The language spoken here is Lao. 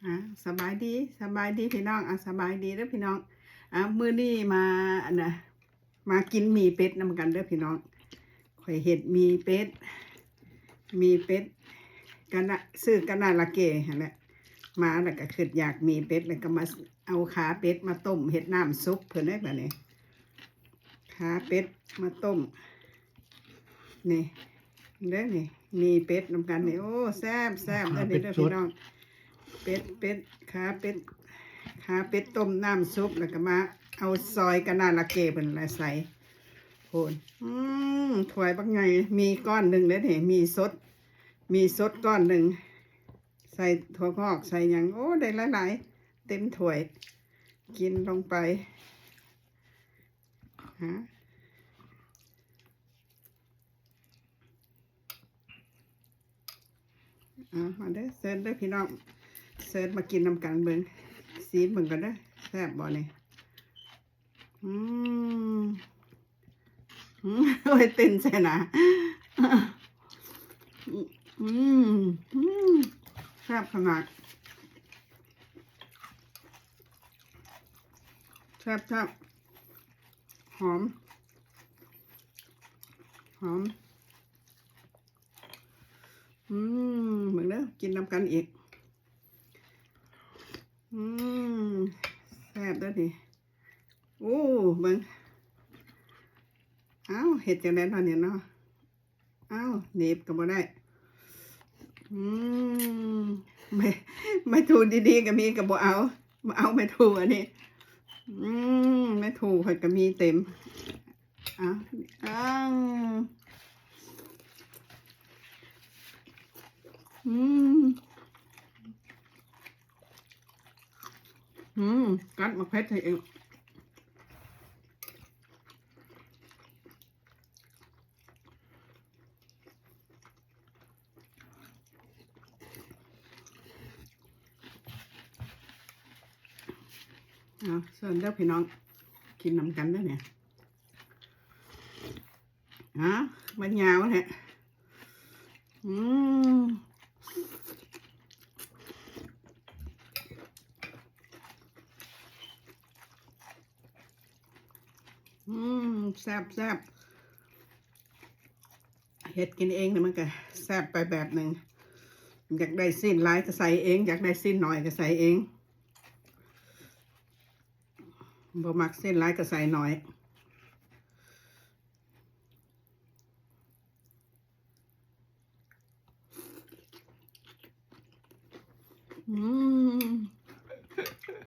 ອ່າ ສະບາຍດີ ສະບາຍດີພີ່ນ້ອງ ອ່າ ສະບາຍດີເດີພີ່ນ້ອງ ອ່າ ມື້ນີ້ມາ ອັນນະ ມາກິນໝີ່ເປັດນຳກັນເດີພີ່ນ້ອງ. ຂ້ອຍເຮັດໝີ່ເປັດ ໝີ່ເປັດ ກະນະ ຊື້ກະນາລະເກຫັ້ນແຫຼະ ມາແລ້ວກະຄຶດຢາກໝີ່ເປັດ ແລ້ວກະມາເອົາຂາເປັດມາຕົ້ມເຮັດນ້ຳຊຸບເພິ່ນເດ້ບາດນີ້. ຂາເປັດມາຕົ້ມ ນີ້ເດີນີ້ ໝີ່ເປັດນຳກັນນີ້ ໂອ້ ແຊບໆ ເດີນີ້ເດີພີ່ນ້ອງ ເປັດ ເປັດ ຂາເປັດ ຂາເປັດຕົ້ມນ້ຳຊຸບ ແລ້ວກໍມາເອົາຊອຍກະນາລະເກເພິ່ນລະໃສ່ ໂພດ ອືມ ຖ້ວຍບັກໃຫຍ່ ໝີ່ກ້ອນໜຶ່ງເດ້ນີ້ ໝີ່ສົດ ໝີ່ສົດກ້ອນໜຶ່ງ ໃສ່ຖົ່ວງອກ ໃສ່ຫຍັງ ໂອ້ ໄດ້ຫຼາຍໆ ເຕັມຖ້ວຍ ກິນລົງໄປ ຮະ ອ່າ ມາເດີ ເຊີນເດີພີ່ນ້ອງ ເຊີນມາກິນນຳກັນເບິ່ງ ຊີມເບິ່ງກ່ອນເດີ ແຊບບໍ່ນີ້? ອືມ ອືມ ໂອ້ຍ ຕື່ນໃສ່ໜ້າ ອືມ ອືມ ແຊບຂະໜາດ ແຊບໆ ຫອມ ຫອມ ອືມ ເບິ່ງເດີ ກິນນຳກັນອີກ ອືມ ແຊບເດີນີ້ ໂອ້ ເບິ່ງ ອ້າວ ເຮັດຈັ່ງໃດເນາະນີ້ເນາະ ອ້າວ ໜີບກໍບໍ່ໄດ້ ອືມ ໄມ້ ໄມ້ຖູດີໆກໍມີກໍບໍ່ເອົາ ບໍ່ເອົາໄມ້ຖູອັນນີ້ ອືມ ໄມ້ຖູຂ້ອຍກໍມີເຕັມ ອ້າວ ອ້າວ ອືມ ອືມ ກັດໝາກເຜັດໃຫ້ອີກ ເອົາ ເຊີນເດີພີ່ນ້ອງ ກິນນຳກັນເດີນີ້ ຮະ ມັນຍາວແທ້ ອືມ ອືມ ແຊບໆ ເຮັດກິນເອງນີ້ມັນກະແຊບໄປແບບໜຶ່ງ ຢາກໄດ້ຊີ້ນຫຼາຍກະໃສ່ເອງ ຢາກໄດ້ຊີ້ນໜ້ອຍກະໃສ່ເອງ ບໍ່ມັກຊີ້ນຫຼາຍກະໃສ່ໜ້ອຍ ອືມ.